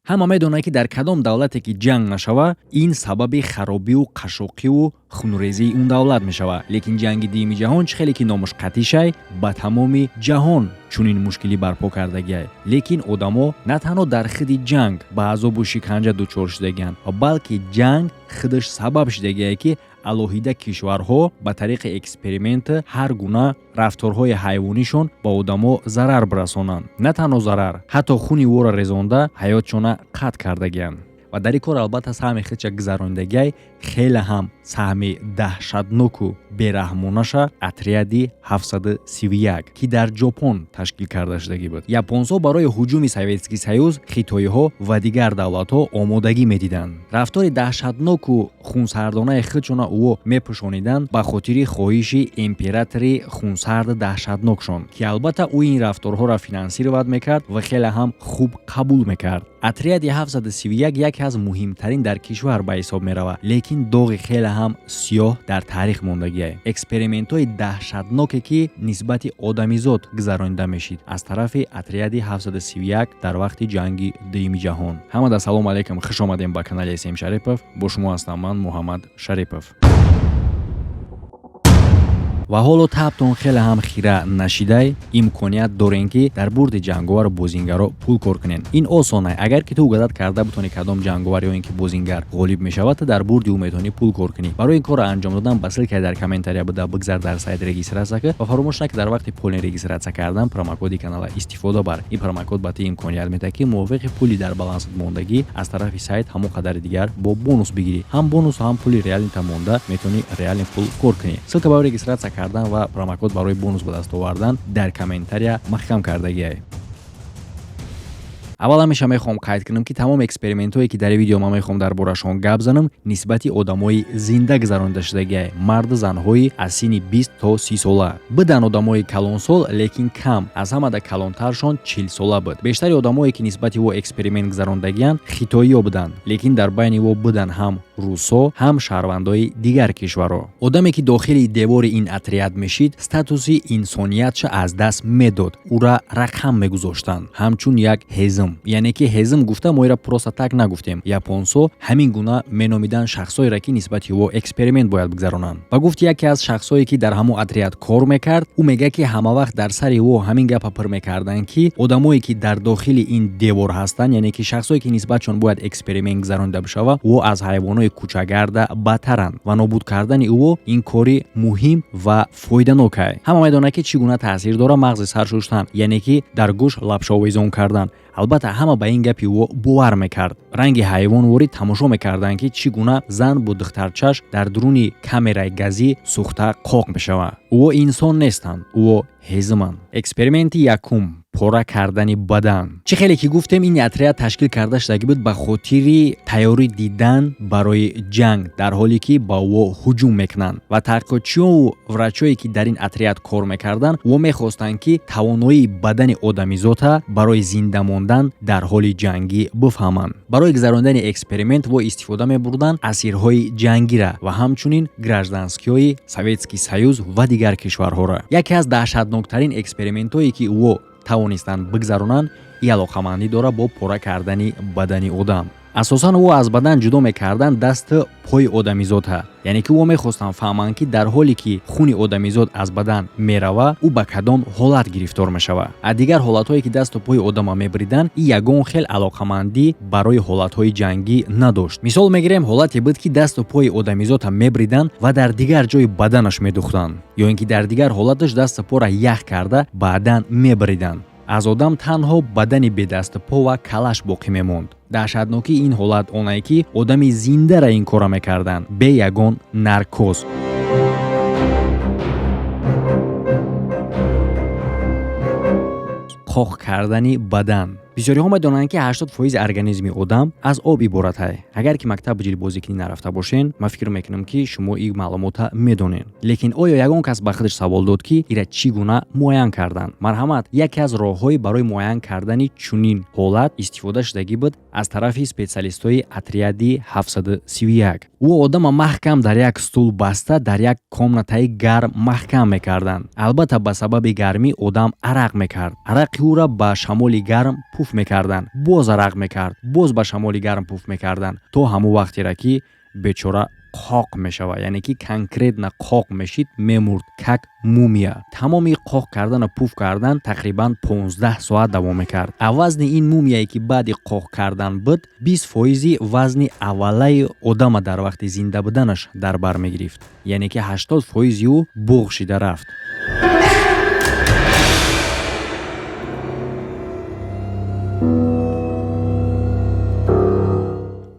Ҳама медонад, ки дар кадом давлате ки ҷанг нашава, ин сабаби харобиву қашшоқиву хунрезии он давлат мешавад. Лекин Ҷанги Дуюми ҷаҳон, чӣ хеле ки номаш қатишай, ба тамоми ҷаҳон чунин мушкилӣ барпо кардагиай. Лекин одамо на танҳо дар хиди ҷанг ба азобу шиканҷа дучор шудагианд, балки ҷанг худаш сабаб шудагиае, ки алоҳида кишварҳо ба тариқи эксперимент ҳар гуна рафторҳои ҳайвонишон ба одамо зарар бирасонанд. На танҳо зарар, ҳатто хуни ӯро резонда, ҳаётшона қатъ кардагианд. Ва дар ин кор, албатта, саҳми худша гузарондагиай, хеле ҳам саҳми даҳшатноку бераҳмонаша отряди 731, ки дар Ҷопон ташкил карда шудагӣ буд. Японсҳо барои ҳуҷуми Советский Союз, хитоиҳо ва дигар давлатҳо омодагӣ медиданд. Рафтори даҳшатноку хунсардонаи худшона ӯ мепӯшониданд ба хотири хоҳиши императори хунсарди даҳшатнокшон, ки, албатта, ӯ ин рафторҳоро финансировать мекард ва хеле ҳам хуб қабул мекард. Отряди 731 яке аз муҳимтарин дар кишвар ба ҳисоб меравад, лекин доғи хеле ҳам сиёҳ дар таърих мондагиай. Экспериментҳои даҳшатноке, ки нисбати одамизод гузаронида мешид аз тарафи отряди 731 дар вақти Ҷанги Дуюми ҷаҳон. Ҳамада салому алайкум, хуш омадем ба канали СМ Шарипов. Бо шумо ҳастам ман, Муҳаммад Шарипов. Ва ҳоло табтон хеле ҳам хира нашидай, имконият дорем, ки дар бурди ҷанговару бозингаро пул кор кунем. Ин осона: агар ки ту угадать карда бутонӣ, кадом ҷанговар ё ин ки бозингар ғолиб мешавад, ту дар бурди ӯ метавонӣ пул кор кунӣ. Барои ин корро анҷом додан ба ссылкаи дар комментария буда бигзар, дар сайт регистрация кун ва фаромӯш накун, дар вақти полный регистрация кардан промокоди канала истифода бар. Ин промокод ба ту имконият медиҳад, ки мувофиқи пули дар балансат мондагӣ аз тарафи сайт ҳамон қадари дигар бо бонус бигирӣ. Ҳам бонус, ҳам пули реальныйта монда, метавонӣ реальный пул кор кунӣ. Ссылка барои регистрация кардан ва промокод барои бонус ба даст овардан дар комментария маҳкам кардагиай. Аввал ҳамеша мехоҳам қайд кунам, ки тамоми экспериментҳое, ки дар ин видео ман мехоҳам дар борашон гап занам, нисбати одамои зинда гузаронида шудагиай, марду занҳои аз синни 20 то 30 сола будан. Одамои калонсол, лекин кам, аз ҳамада калонтаршон 40 сола буд. Бештари одамое, ки нисбати ӯ эксперимент гузарондагианд, хитоиё буданд, лекин дар байни ӯ буданд ҳам русо, ҳам шаҳрвандои дигар кишварҳо. Одаме, ки дохили девори ин отряд мешид, статуси инсониятша аз даст медод. Ӯра рақам мегузоштанд, ҳамчун як ҳезм. Яъне ки ҳезм гуфта мо ира просто так нагуфтем. Японсо ҳамин гуна меномиданд шахсҳоеро, ки нисбати ӯ эксперимент бояд бигзаронанд. Ба гуфти яке аз шахсҳое, ки дар ҳамон отряд кор мекард, ӯ мегӯяд, ки ҳамавақт дар сари ӯ ҳамин гапа пур мекарданд, ки одамое, ки дар дохили ин девор ҳастанд, яъне ки шахсҳое, ки нисбатшон бояд эксперимент гузаронида бишава, ӯ аз ҳайвонҳои кӯчагарда бадтаранд ва нобуд кардани ӯ ин кори муҳим ва фоиданокай. Ҳама медонад, ки чӣ гуна таъсир дорад мағзи сар шуштан, яъне ки дар гӯш лапшаовезон кардан. Албатта, ҳама ба ин гапи ӯ бовар мекард. Ранги ҳайвонворӣ тамошо мекарданд, ки чӣ гуна зан бо духтарчаш дар дуруни камераи газӣ сӯхта қоқ мешавад. Ӯ инсон нестанд, ӯ ҳезманд. Эксперименти якум: пора кардани бадан. Чӣ хеле ки гуфтем, ин отряд ташкил карда шудагӣ буд ба хотири тайёрӣ дидан барои ҷанг, дар ҳоле ки ба ӯ ҳуҷум мекунанд. Ва таҳқиқотчиёву врачое, ки дар ин отряд кор мекарданд, ӯ мехостанд, ки тавоноии бадани одамизота барои зинда мондан дар ҳоли ҷангӣ бифаҳманд. Барои гузарондани эксперимент во истифода мебурданд асирҳои ҷангира ва ҳамчунин гражданскиҳои Советский Союз ва дигар кишварҳоро. Яке аз даҳшатноктарин экспериментҳое, ки ӯ тавонистанд бигзаронанд, и алоқамандӣ дорад бо пора кардани бадани одам. Асосан ӯ аз бадан ҷудо мекарданд дасту пои одамизодҳа, яъне ки ӯ мехостанд фаҳманд, ки дар ҳоле ки хуни одамизод аз бадан мерава, ӯ ба кадом ҳолат гирифтор мешавад. Аз дигар ҳолатҳое, ки дасту пои одама мебриданд, и ягон хел алоқамандӣ барои ҳолатҳои ҷангӣ надошт. Мисол мегирем, ҳолате буд, ки дасту пои одамизодҳа мебриданд ва дар дигар ҷои баданаш медухтанд, ё ин ки дар дигар ҳолаташ дасту пора ях карда, баъдан мебриданд. Аз одам танҳо бадани бедасту по ва калаш боқӣ мемонд. Даҳшатнокии ин ҳолат онае, ки одами зиндара ин кора мекарданд бе ягон наркоз. Қоқ кардани бадан. Бисёриҳо медонанд, ки 80 фоизи организми одам аз об иборатай. Агар ки мактаб ҷилбозикунӣ нарафта бошен, ман фикр мекунам, ки шумо ин маълумота медонед. Лекин оё ягон кас ба худаш савол дод, ки ира чӣ гуна муайян карданд? Марҳамат, яке аз роҳҳои барои муайян кардани чунин ҳолат истифода шудагӣ буд аз тарафи специалистҳои отряди 731. Ӯ одама маҳкам дар як стул баста, дар як комнатаи гарм маҳкам мекарданд. Албатта, ба сабаби гармӣ одам арақ мекард. Арақи ӯра ба шамоли гарм пуф пуф мекарданд, боз арақ мекард, боз ба шамоли гарм пуф мекарданд, то ҳамон вақтера ки бечора қоқ мешавад, яъне ки конкретно қоқ мешид, мемурд, как мумия. Тамоми қоқ кардану пуф кардан тақрибан 15 соат давом мекард. А вазни ин мумияе ки баъди қоқ кардан буд, 20 фоизи вазни аввалаи одама дар вақти зинда буданаш дар бар мегирифт, яъне ки 80 фоизи ӯ буғ шида рафт.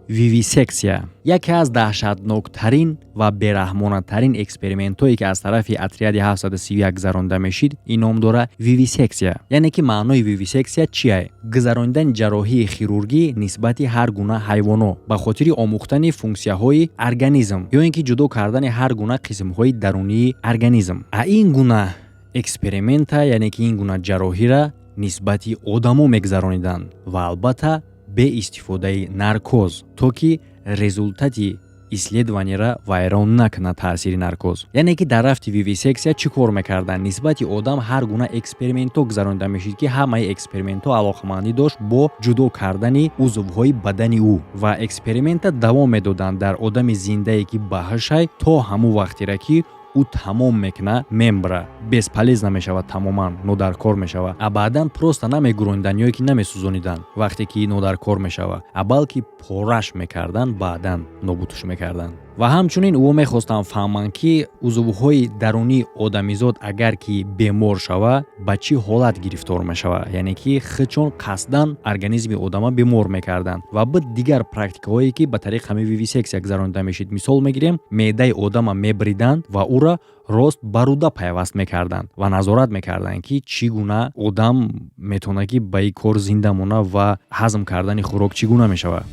Вивисексия яке аз даҳшатноктарин ва бераҳмонатарин экспериментҳое, ки аз тарафи отряди 731 гузаронда мешид, ин ном дора вивисексия. Яъне ки маънои вивисексия чие? Гузаронидани ҷарроҳии хирургӣ нисбати ҳар гуна ҳайвоно ба хотири омӯхтани функсияҳои организм ё ин ки ҷудо кардани ҳар гуна қисмҳои дарунии организм. А ин гуна эксперимента, яъне ки ин гуна ҷарроҳира нисбати одамо мегузарониданд ва албатта бе истифодаи наркоз, то ки результати исследованиера вайрон накунад таъсири наркоз. Яъне ки дар рафти вивисексия чӣ кор мекарданд? Нисбати одам ҳар гуна экспериментҳо гузаронида мешид, ки ҳамаи экспериментҳо алоқамандӣ дошт бо ҷудо кардани узвҳои бадани ӯ, ва эксперимента давом медоданд дар одами зиндае, ки баҳушай, то ҳамун вақтера ки ӯ тамом мекуна, мембра, бесполезно мешавад, тамоман нодаркор мешавад. А баъдан просто намегуронидан ё ки намесӯзониданд вақте ки нодаркор мешавад, а балки пораш мекарданд, баъдан нобудш мекарданд. Ва ҳамчунин ӯ мехостанд фаҳманд, ки узвҳои дарунии одамизод агар ки бемор шава, ба чӣ ҳолат гирифтор мешавад. Яъне ки худшон қасдан организми одама бемор мекарданд. Ва буд дигар практикаҳое, ки ба тариқи ҳамин вивисексия гузаронида мешид. Мисол мегирем: меъдаи одама мебриданд ва ӯра рост ба рӯда пайваст мекарданд ва назорат мекарданд, ки чӣ гуна одам метавонад ки ба ин кор зинда монад ва ҳазм кардани хӯрок чӣ гуна мешавад.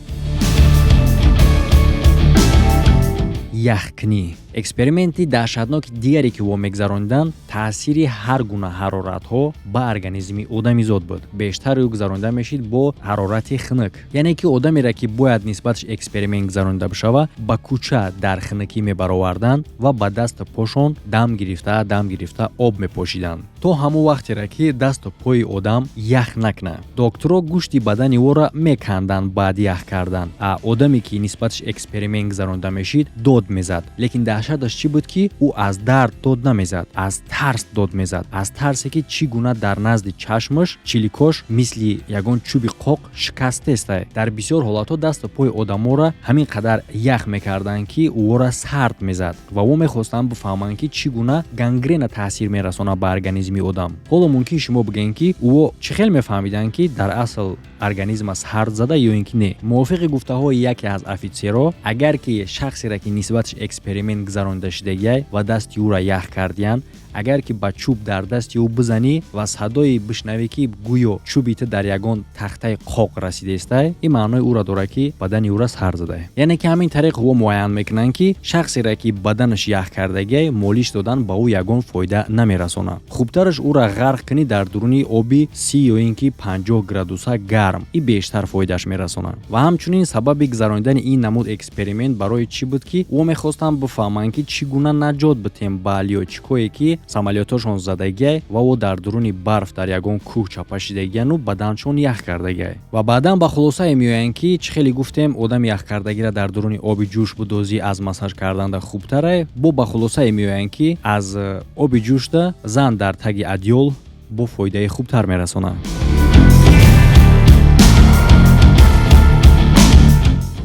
Яхкунӣ. Эксперименти даҳшатноки дигаре, ки во мегузарониданд, таъсири ҳар гуна ҳароратҳо ба организми одамизод буд. Бештар ӯ гузаронида мешид бо ҳарорати хунук, яъне ки одамере ки бояд нисбаташ эксперимент гузаронида бишавад, ба кӯча дар хунукӣ мебароварданд ва ба дасту пошон дам гирифта, дам гирифта об мепошиданд, то ҳамон вақтере ки дасту пои одам ях накунад. Докторо гӯшти бадани ӯро меканданд баъди ях кардан, а одаме ки нисбаташ эксперимент гузаронида мешид, дод мезад. Лекин даҳшаташ чӣ буд, ки ӯ аз дард дод намезад, аз тарс дод мезад, аз тарсе ки чӣ гуна дар назди чашмаш чиликош мисли ягон чӯби қоқ шикастестай. Дар бисёр ҳолатҳо дасту пои одаморо ҳамин қадар ях мекарданд, ки ӯро сард мезад, ва ӯ мехостанд бифаҳманд, ки чӣ гуна гангрена таъсир мерасонад ба организми одам. Ҳоло мумкин шумо бигӯед, ки ӯ чӣ хел мефаҳмиданд, ки дар асл организма сард зада ё ин ки не. Мувофиқи гуфтаҳои яке аз офитсерҳо, агар ки шахсере ки нисбаташ эксперимент гузаронида шудагиай ва дасти ӯро ях кардиянд, агар ки ба чӯб дар дасти ӯ бизанӣ ва садое бишнавӣ, ки гӯё чӯби ту дар ягон тахтаи қоқ расидестай, ин маънои ӯро дорад, ки бадани ӯро сар задае. Яъне ки ҳамин тариқ ӯ муайян мекунанд, ки шахсере ки баданаш ях кардагиай, молиш додан ба ӯ ягон фоида намерасонад, хубтараш ӯро ғарқ кунӣ дар дуруни оби 30 ё ин ки 50 градуса гарм, ин бештар фоидааш мерасонад. Ва ҳамчунин сабаби гузаронидани ин намуд эксперимент барои чӣ буд, ки ӯ мехостанд бифаҳманд, ки чӣ гуна наҷот битем ба лётчикое, ки самолётҳошон задагиай ва ӯ дар дуруни барф дар ягон кӯҳ чапа шидагияну баданшон ях кардагиай. Ва баъдан ба хулосае меоянд, ки чӣ хеле гуфтем, одами яхкардагиро дар дуруни оби ҷӯш будозӣ аз массаж карданда хубтарай. Бо ба хулосае меоянд, ки аз оби ҷӯшда зан дар таги одеял бо фоидаи хубтар мерасонад.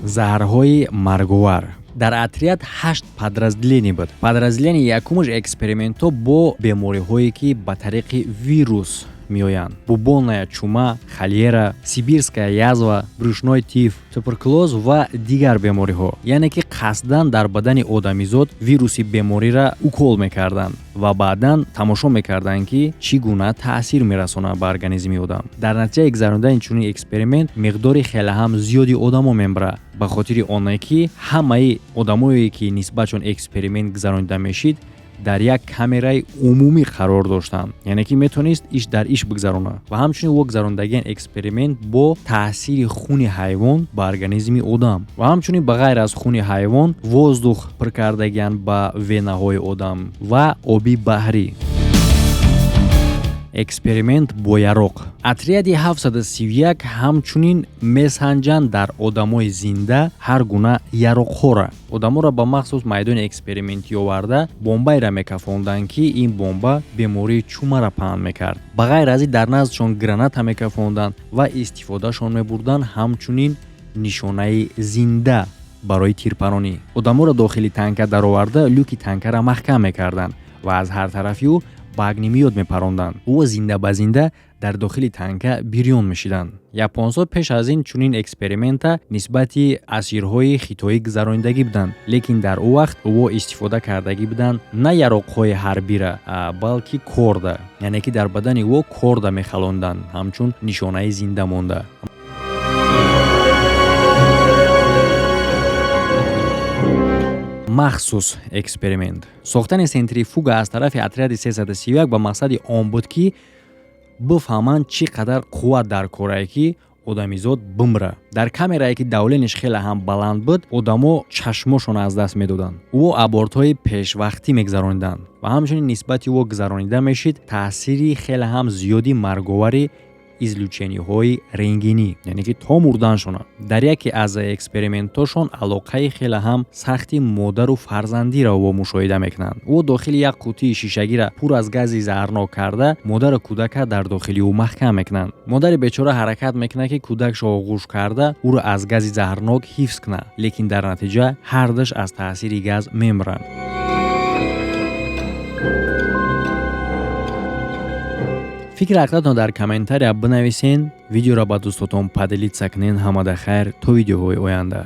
Заҳрҳои марговар. Дар отряд ҳашт подразделение буд. Подразделение якумаш экспериментҳо бо бемориҳое, ки ба тариқи вирус меоянд: бубонная чума, холера, сибирская язва, брюшной тиф, туберкулоз ва дигар бемориҳо. Яъне ки қасдан дар бадани одамизод вируси бемориро укол мекарданд ва баъдан тамошо мекарданд, ки чӣ гуна таъсир мерасонад ба организми одам. Дар натиҷаи гузаронидани чунин эксперимент миқдори хеле ҳам зиёди одамо мембарад, ба хотири оне ки ҳамаи одамое, ки нисбатшон эксперимент гузаронида мешид, дар як камераи умумӣ қарор доштанд, яъне ки метавонист иш дар иш бигзаронад. Ва ҳамчунин ӯ гузарондагиан эксперимент бо таъсири хуни ҳайвон ба организми одам, ва ҳамчунин ба ғайр аз хуни ҳайвон воздух пур кардагиан ба венаҳои одам ва оби баҳрӣ. Эксперимент бо яроқ. Отряди 731 ҳамчунин месанҷанд дар одамои зинда ҳар гуна яроқҳоро. Одаморо ба махсус майдони экспериментӣ оварда, бомбаеро мекафонданд, ки ин бомба бемории чумаро паҳн мекард. Ба ғайр аз ин, дар наздшон граната мекафонданд ва истифодашон мебурданд ҳамчунин нишонаи зинда барои тирпаронӣ. Одаморо дохили танка дароварда, люки танкаро маҳкам мекарданд ва аз ҳар тарафи ӯ ба огнемёт мепаронданд. Ӯ зинда ба зинда дар дохили танка бирён мешиданд. Японсо пеш аз ин чунин эксперимента нисбати асирҳои хитоӣ гузаронидагӣ буданд, лекин дар ӯ вақт ӯ истифода кардагӣ буданд на яроқҳои ҳарбира, балки корда, яъне ки дар бадани ӯ корда мехалонданд ҳамчун нишонаи зинда монда. Махсус эксперимент. Сохтани сентрифуга аз тарафи отряди 331 ба мақсади он буд, ки бифаҳманд, чӣ қадар қувват дар корае, ки одамизод бимра. Дар камерае, ки давление ш хеле ҳам баланд буд, одамо чашмошонро аз даст медоданд. Ӯ абортҳои пешвақтӣ мегузарониданд ва ҳамчунин нисбати ӯ гузаронида мешид таъсири хеле ҳам зиёди марговари излучение ҳои рентгенӣ, яъне ки то мурданшона. Дар яке аз экспериментҳошон алоқаи хеле ҳам сахти модару фарзандиро во мушоҳида мекунанд. Ӯ дохили як қутии шишагира пур аз гази заҳрнок карда, модару кӯдака дар дохили ӯ маҳкам мекунанд. Модари бечора ҳаракат мекунад, ки кӯдакшо оғӯш карда, ӯро аз гази заҳрнок ҳифз кунад, лекин дар натиҷа ҳардуш аз таъсири газ мемиранд. Фикри ақлатонро дар комментария бинависен, видеоро ба дӯстотон поделиться кунен. Ҳамада хайр, то видеоҳои оянда.